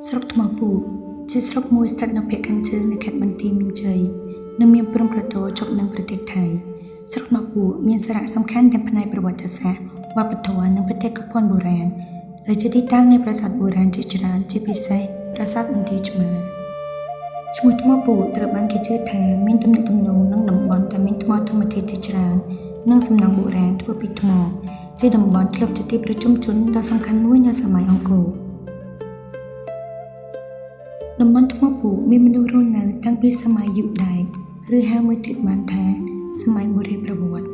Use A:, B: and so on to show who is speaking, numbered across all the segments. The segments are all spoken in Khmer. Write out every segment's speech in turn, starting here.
A: ស្រុកថ្មពួកជាស្រុកមួយស្ថិតនៅភាគខាងជើងនៃខេត្តបន្ទាយមានជ័យនិងមានព្រំប្រទល់ជាប់នឹងប្រទេសថៃស្រុកថ្មពួកមានសារៈសំខាន់ទាំងផ្នែកប្រវត្តិសាស្ត្រវប្បធម៌និងបេតិកភណ្ឌបុរាណដែលជាទីតាំងនៃប្រាសាទបុរាណជាច្រើនជាពិសេសប្រាសាទបន្ទាយឆ្មារឈ្មោះថ្មពួកត្រូវបានគេជឿថាមានទំនាក់ទំនងនឹងតំបន់ដែលមានថ្មធម្មជាតិជាច្រើននិងសំណង់បុរាណធ្វើពីថ្មជាតំបន់ធ្លាប់ជាទីប្រជុំជនដ៏សំខាន់មួយនៅសម័យអង្គរតំបន់ថ្មពួកមានមនុស្សរស់នៅតាំងពីសម័យយុដែកឬហៅមួយទៀតបានថាសម័យបុរេប្រវត្តិ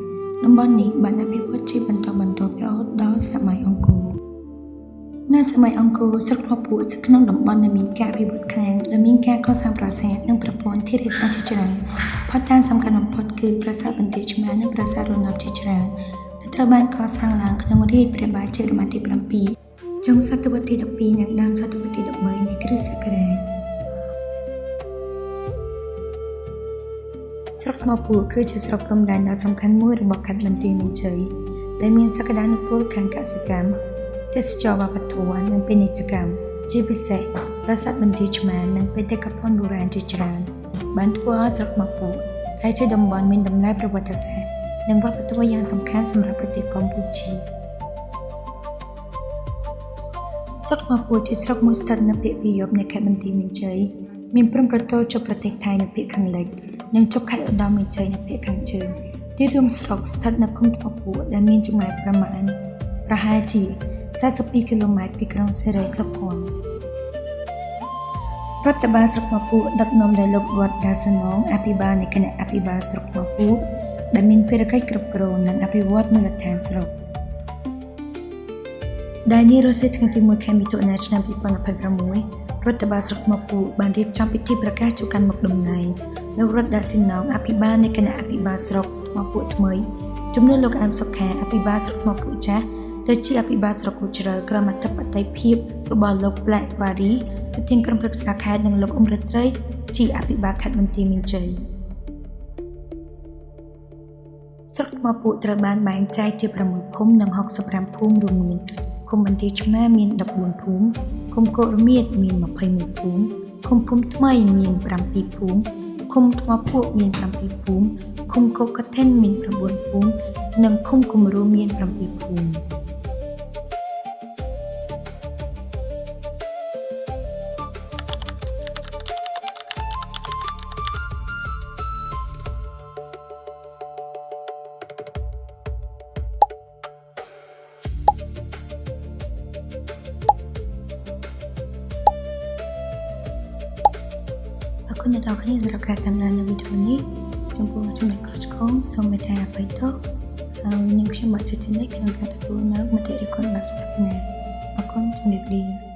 A: តំបន់នេះបានអភិវឌ្ឍជាបន្តបន្ទាប់រហូតដល់សម័យអង្គរនៅសម័យអង្គរស្រុកថ្មពួកស្ថិតក្នុងតំបន់ដែលមានការអភិវឌ្ឍខ្លាំងដែលមានការកសាងប្រាសាទនិងប្រព័ន្ធធារាសាស្ត្រជាច្រើនភស្តុតាងសំខាន់បំផុតគឺប្រាសាទបន្ទាយឆ្មារនិងប្រាសាទរណបជាច្រើនដែលត្រូវបានកសាងឡើងក្នុងរាជ្យព្រះបាទជ័យវរ្ម័នទី7ចុងសតវត្សទី12និងដើមសតវត្សទី13នៃគ្រិស្តសករាជស្រុកថ្មពួកគឺជាស្រុកព្រំដែនដ៏សំខាន់មួយរបស់ខេត្តបន្ទាយមានជ័យដែលមានសក្តានុពលខាងកសិកម្មទេសចរណ៍វប្បធម៌និងពាណិជ្ជកម្មជាពិសេសប្រាសាទបន្ទាយឆ្មារនិងបេតិកភណ្ឌបុរាណជាច្រើនបានធ្វើឲ្យស្រុកថ្មពួកក្លាយជាតំបន់មានតម្លៃប្រវត្តិសាស្ត្រនិងវប្បធម៌យ៉ាងសំខាន់សម្រាប់ប្រទេសកម្ពុជាស្រុកថ្មពួកជាស្រុកមួយស្ថិតនៅភាគពាយព្យនៃខេត្តបន្ទាយមានជ័យមានព្រំប្រទល់ជាប់ប្រទេសថៃនៅភាគខាងលិចនិងជាប់ខេត្តឧត្តរមានជ័យនៅភាគខាងជើងទីរួមស្រុកស្ថិតនៅឃុំថ្មពួកដែលមានចម្ងាយប្រមាណប្រហែលជា42គីឡូម៉ែត្រពីក្រុងសិរីសោភ័ណរដ្ឋបាលស្រុកថ្មពួកដឹកនាំដោយលោករតដាសនងអភិបាលនៃគណៈអភិបាលស្រុកថ្មពួកដែលមានភារកិច្ចគ្រប់គ្រងនិងអភិវឌ្ឍមូលដ្ឋានស្រុកដែលនេះរសៀលថ្ងៃទី1ខែមិថុនាឆ្នាំ2026រដ្ឋបាលស្រុកថ្មពួកបានរៀបចំពិធីប្រកាសចូលកាន់មុខតំណែងលោករតដាស៊ីណងអភិបាលនៃគណៈអភិបាលស្រុកថ្មពួកថ្មីជំនួសលោកអែមសុខាអភិបាលស្រុកថ្មពួកចាស់ទៅជាអភិបាលស្រុកគូជ្រៅក្រមអធិបតីភាពរបស់លោកប្លែកវ៉ារីប្រធានក្រុមប្រឹក្សាខេត្តនិងលោកអ៊ុំរិទ្ធត្រីជាអភិបាលខេត្តបន្ទាយមានជ័យស្រុកថ្មពួកត្រូវបានបែងចែកជា6ឃុំនិង65ភូមិរួមមានឃុំបន្ទាយឆ្មារមាន14ភូមិឃុំគោករមៀតមាន21ភូមិឃុំភូមិថ្មីមាន7ភូមិឃុំថ្មពួកមាន7ភូមិឃុំគោកកឋិនមាន9ភូមិនិងឃុំគំរូមាន7ភូមិអរគុណអ្នកទាំងអស់គ្នាសម្រាប់ការតាមដាននៅវីដេអូនេះចំពោះចំណុចខុសឆ្គងសូមមេត្តាអភ័យទោសហើយនាងខ្ញុំបាទជិតជានិច្ចក្នុងការទទួលនៅមតិរិះគន់បែបស្ថាបនាអរគុណជំរាបលា។